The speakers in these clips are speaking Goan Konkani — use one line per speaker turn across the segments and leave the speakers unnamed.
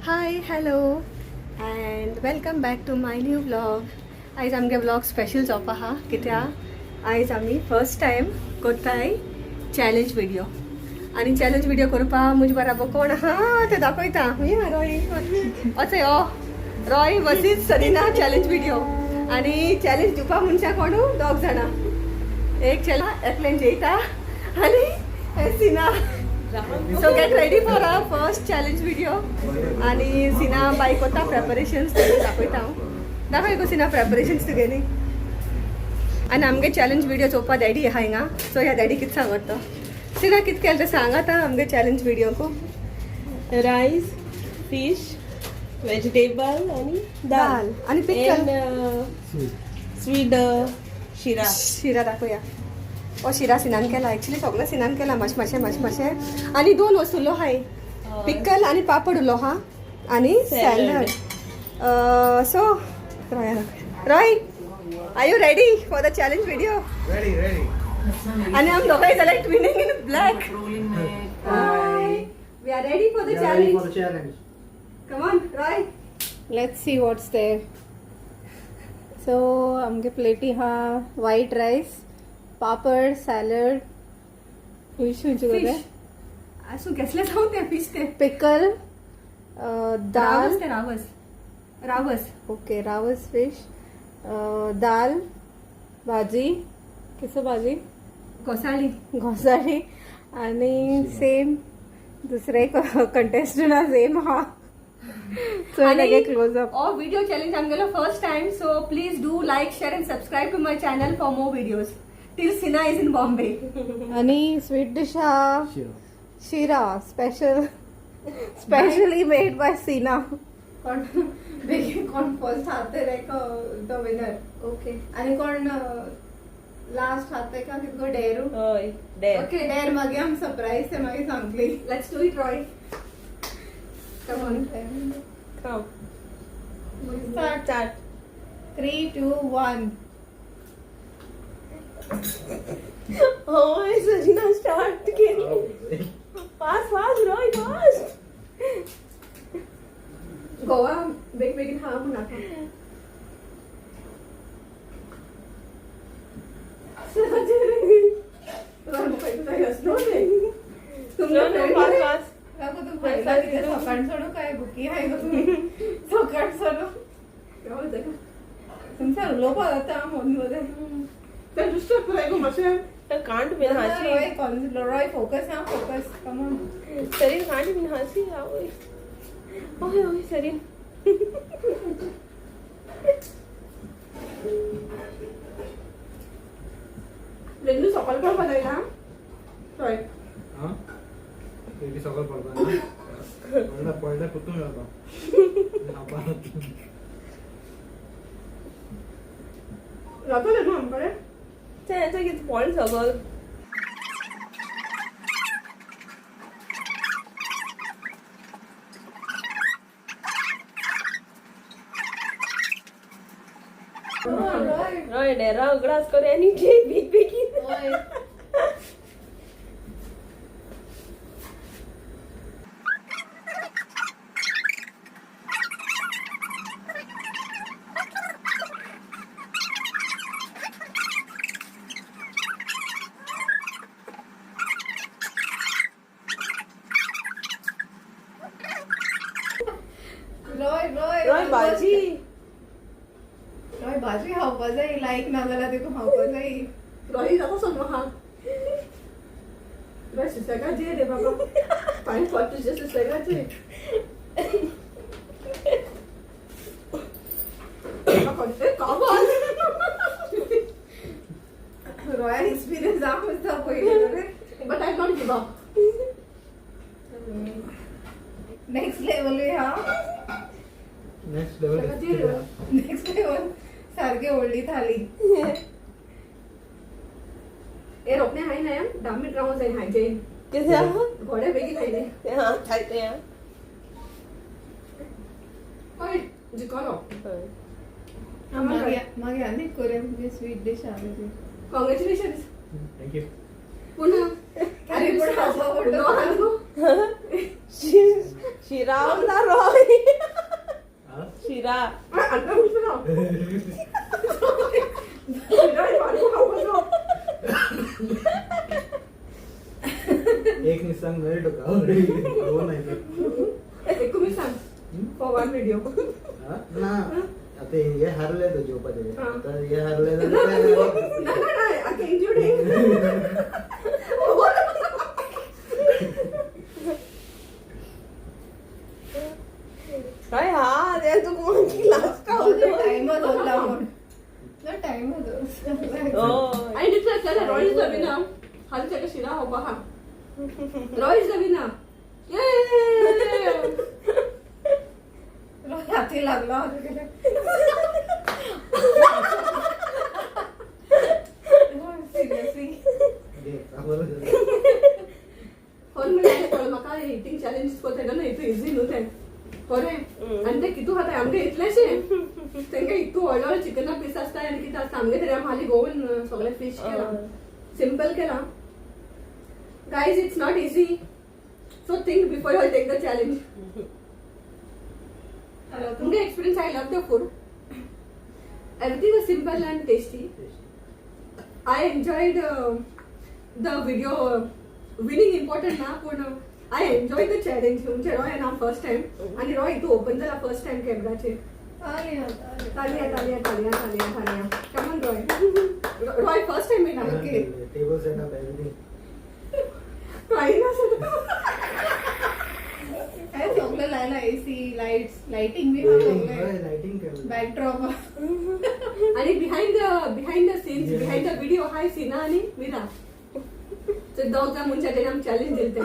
Hi, hello and welcome back to my new vlog. आयज आमगे व्लॉग स्पेशल जावपा आहा, कित्याक आयज आमी फर्स्ट टायम कोत्ताय चॅलेंज व्हिडियो. आनी चॅलेंज व्हिडियो करपा म्हजे बराबर कोण आहा तें दाखयता. रॉय अशें यो, Roy versus Sarina challenge video. आनी चॅलेंज दिवपा मनशां कोणू दोग जाणां, एक चॅलेंज एकल्यान जेयता आनी सिना. So get ready for our first challenge video. आणि सिना बाई कोता प्रेपरेशन्स दाखयता हांव. दाखय गो सिना प्रेपरेशन्स तुगेली. आनी आमगे चॅलेंज व्हिडियो चोवपा डॅडी आहा हिंगा. सो ह्या डॅडी कितें सांगत तो, सिना कितें केलें तें सांग आतां आमगे चॅलेंज व्हिडियोकू.
राईस, फिश, वेजिटेबल आणि
दाल आणि पिकल.
स्वीट शिरा.
शिरा दाखोवया. हो शिरा सिनान केला. एक्चुली सगळें सिनान केला, मातशें मातशें मातशें मातशें. आनी दोन वस्तू उरलो हाय, पिकल आनी पापड उरलो हा आनी salad. So Roy, Roy, are you ready for the challenge video?
Ready, ready.
आनी आम दोगांय जाल्यार twinning in black. We are ready for the
We are ready for
challenge.
The challenge.
Come on Roy.
Let's see what's there. So आमगे प्लेटी हा white rice, पापड, सॅलड, फिश खंयचे
फिश
कोते?
आसूं, कसलें जावं तें, फिश तें.
पिकल, दाल.
रावस तें, रावस रावस.
ओके, रावस फिश, दाल, भाजी, कसं भाजी?
घोसाळी.
घोसाळी. आणि सेम दुसरे कंटेस्टंट सेम हा. सो लगे क्लोज अप.
हो व्हिडिओ चॅलेंज आमगेलो first time, so please do like, share and subscribe to my channel for more videos till Sina is in Bombay.
आणि स्वीट डिश हा
Sure.
Shira, specially made by Sina. कोण बेगीन कोण फर्स्ट हात ताका the winner.
Okay.
आणि कोण लास्ट हात ताका कितको डेरू.
हय, डेर.
ओके.
डेर मागीर आम सरप्राईज ते मागीर सांगली.
Let's do it, Roy, come on.
Come.
Start.
Start.
3, 2, 1.
होय सरीना स्टार्ट केली. Fast fast Roy, fast.
Goa बेगीन बेगीन हा म्हूण नाका.
No no, fast fast.
काकू, तू पयला कितें सकाळ सोडू काय बुकी हाय गो तुमी सकाळ सोडू. तुमच्या उलोवपाक जाता मदीं मदीं.
ते डिस्टर्ब कराय गो मातशें.
कांट बीन हासी.
रॉय, रॉय, फोकस हा, फोकस, कम ऑन.
सरीन, कांट बीन हासी. ओय ओय ओय सरीन.
रेंजू सकाळ पडपा जाय ना रॉय?
हा? बेबी सगळं पडपा ना? पडला पडला, कुठून जाता?
जातलें न्हू आमकडे?
तें कितें पडलें सगळं. रॉय, डेरा उगडास कर आनी बेग बेगीन.
हय. रॉय, रॉय.
रॉय, भाजी.
रॉय, भाजी खावपा जाय. लायक ना जाल्यार तुका खावपा जाय.
रॉय जाता सोड म्हाका. रॉय, सुसेगाद जे रे बाबा, पांय पड तुजे, सुसेगाद जे. कॉमन.
रॉयल एक्सपिरियन्स जावं दिसता पयलीं.
But I not give up.
Next level हा.
Next level.
Next level, सारखे व्हडली थाली.
ए रोखणे हाय ना, 10 मिनट रावूं जाय हाय जैन.
कितें आहा?
घोडे बेगीन आयले.
तें हा खायतें हा.
हय, जिखलो.
हय.
मागीर मागीर आनीक करूया म्हणजे स्वीट डिश आहा तुजी.
Congratulations.
Thank you.
पूण
तरी पण खावपा पडटा.
नो.
शीर शिरा ना रॉय.
हा?
शिरा.
आता उठलो. शिरा मारू खावपाचो.
एक मिरसांग मेळ तुका दोन आहे.
एकू सांग फॉर वन व्हिडिओ.
हा? ना आता हे हरले तो जेवपाचे.
हा.
आता हे हरले जाल्यार ते
ना ना ना, आता इंजुर्ड.
काय हा ते तू कोण लास्ट
टाइम दवरला म्हूण टाइम दवरला.
हय.
आणि तिथं चला रॉय is the winner. हाली ताका शिरा खावपा हा. Roy is the winner.
हाती लागलो. सिरियसली.
घे, बरोबर.
कोण म्हणल्यार पळय म्हाका इटिंग चॅलेंज कोताय ना, इतू इजी न्हू तें बरें. आनी ते कितू खाताय आमगे इतलेशें तेंका इतू व्हडलो व्हडलो चिकना पीस आसता आनी कितें आसता. आमगे तरी आमी हालीं गोवन सगळें फिश केलां, सिंपल केलां. Guys, it's not easy, so think before you take the challenge. तुमगे experience, I love the food. Everything was simple and tasty. I enjoyed the video. Winning important ना, पूण I enjoy the challenge. म्हणजे रॉय ना फर्स्ट टाइम आणि रॉय इथं ओपन झाला फर्स्ट टाइम कॅमेराचे. तालिया तालिया तालिया तालिया तालिया. Come on Roy. Roy first time येणार.
Okay.
Table setup, everything.
काही ना.
काय सगळं लायला, एसी, लाईट्स, लाइटिंग बी सगळं.
लाइटिंग केलं.
बॅकड्रॉप.
आणि behind the scenes, behind the video हाय सीना आणि मीरा. ते दोग जाण मनशाचेर आमी चॅलेंज दिले ते.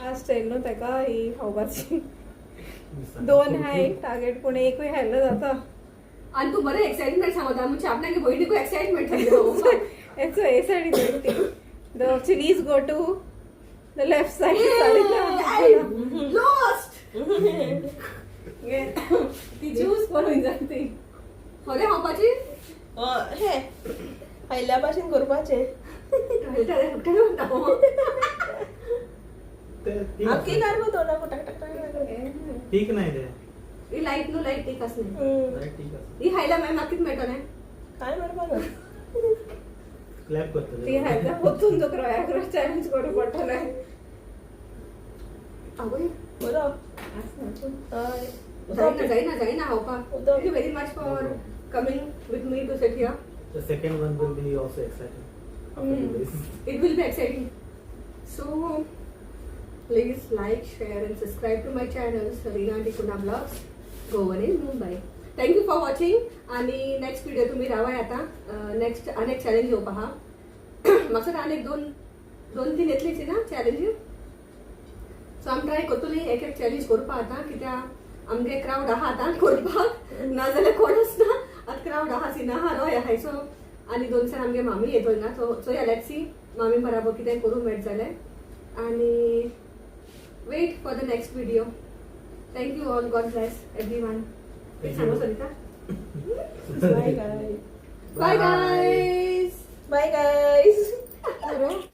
आज ट्रेन न्हू ताका ही खावपाची. दोन हाय टार्गेट, पूण एकूय खायलो जाता.
आणि तू बरें एक्साइटमेंट सांगता म्हणजे आपल्याक भयणीकूय एक्साइटमेंट.
It's a side ती. The chillies go to the left side.
Lost. ती ज्यूस कोण होई जाते खरें खावपाची.
हे खायल्या भाशेन करपाचें.
ते तीक
आख्खी
आसा.
गारगो तोंडाक टाक टाक टाक.
तीक नाही ते.
ही लायट न्हू, लायट तीक आसली.
लाईट तीक आसा.
ही खायला मागीर म्हाका कितें मेळटलें?
काय म्हणपाक.
क्लॅप करतले.
ती खायला वचून तुका रोयाक चॅलेंज करूंक पडटलें.
आवय.
बरो. हय.
जायना जायना जायना खावपाक. Thank you very much for coming with me to sit here.
The second one will be also exciting after this.
It will be exciting. So please like, share and subscribe to my channel, Sarina D'Cunha Vlogs, Goan in Mumbai. Thank you for watching. आणि नेक्स्ट व्हिडिओ तुम्ही रावाय. आता नेक्स्ट अनेक चॅलेंज येवपा आहा म्हाका. आनी दोन दोन तीन येतलीच ना चॅलेंज. सो आमी ट्राय करतली एक एक चॅलेंज करपा आतां, कित्याक आमगे क्रावड आहा आतां करपाक, नाजाल्यार कोणूच ना. आतां क्रावड आहा, सिना आहा, रोय आहाय. सो आनी दोन दिसान आमगे मामी येतली ना. सो सो या let's see मामी बराबर कितें करूंक मेळट जाल्यार. आनी wait for the next video. Thank you all. God bless everyone.
Thank
सांगो
you.
Sarita.
Bye guys.
Bye guys.
Bye guys.